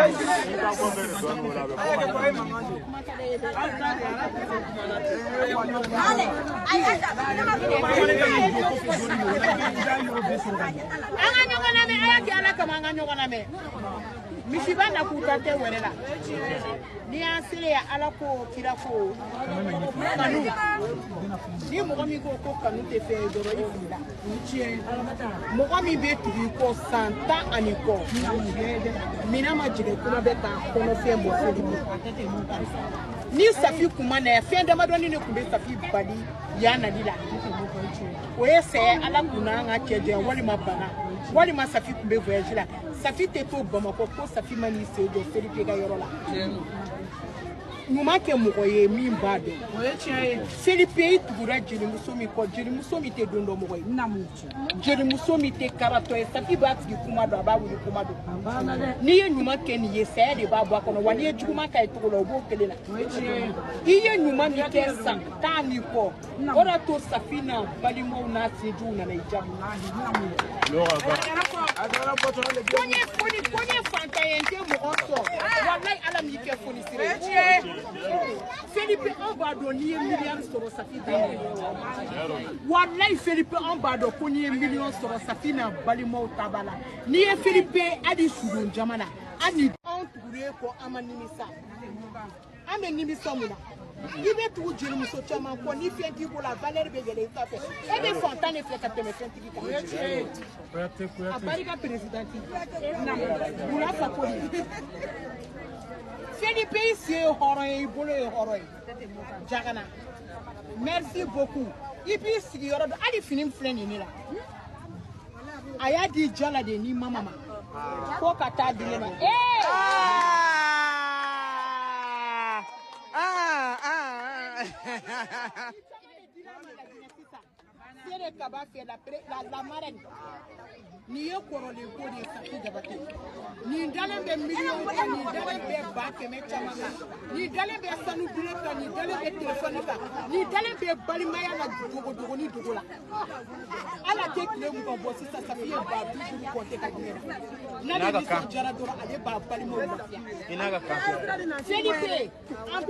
An ka ɲɔgɔn lamɛn, a y'a kɛ Ala kama, an ka ɲɔgɔn lamɛn. Misiba na k'u ta tɛ wɛrɛ la. N'i y'an selen yan, Ala ko kira ko kanu. Ni mɔgɔ min ko ko kanu tɛ fɛn ye dɔrɔn, i filila. Mɔgɔ min bɛ tugu i kɔ san 10 ani kɔ, minɛn ma jigin kuma bɛ k'a kɔnɔfɛn bɔ fɛn min. Ni Safi kun ma na yan, fɛn damadɔni de tun bɛ Safi bali yan nali la. O ye saya Ala kun n'an ka cɛ janya walima bana walima Safi kun bɛ voyage la. Safi tɛ to Bamakɔ ko Safi ma n'i sen jɔ Felipe ka yɔrɔ la. Ɲuman kɛ mɔgɔ ye min b'a dɔn. Felipe i tugura jelimuso min kɔ, jelimuso min tɛ don dɔ mɔgɔ ye, jelimuso min tɛ karatɔ ye. Safi b'a sigi kuma dɔn, a b'a wuli kuma dɔn. N'i ye ɲuman kɛ nin ye, saya de b'a bɔ a kɔnɔ. Wa n'i ye juguman k'a ye cogo la, o b'o kelen na. I ye ɲuman min kɛ san 10 ni kɔ, o de to Safi n'a balimaw n'a sinjiw nana i jaabi. Ko n ye foni, ko n ye fantan ye, n tɛ mɔgɔ sɔn. Walayi Ala m'i kɛ fonisire ye. Felipe, anw b'a dɔn n'i ye miliyari sɔrɔ, Safi t'a dɔn. Walayi Felipe, anw b'a dɔn ko n'i ye miliyɔn sɔrɔ, Safi n'a balimaw ta b'a la. N'i ye Felipe hali sudon jama na, hali anw tugulen kɔ, an ma nimisa. An bɛ nimisa mun na? I bɛ tugu jelimuso caman kɔ, ni fɛn t'i bolo, a valeur bɛ yɛlɛ i sanfɛ. E bɛ fantan de fɛ ka tɛmɛ fɛntigi kan. A barika présidente Bula Fakoli. Felipe, i sen ye hɔrɔn ye, i bolo ye hɔrɔn ye. Jagana, merci beaucoup. I b'i sigi yɔrɔ dɔn, hali fini filɛ nin ne la. A y'a di Jala de ni mama ma ko ka taa di ne ma. Sere kaba fɛ la marraine. Nin ye kɔrɔlen ko de ye Safi Jabate. Nin dalen bɛ miliyɔn kan, nin dalen bɛ 100 000 caman kan, nin dalen bɛ sanu bile kan, nin dalen bɛ telefɔni kan, nin dalen bɛ balimaya la dogo dogoni dogo la. Ala tɛ tile 20 bɔ sisan, Safi ye 50 000 kɔnte ka di ne la. N'ale nisɔndiyara dɔrɔn, ale b'a balimaw lafiya. Felipe, an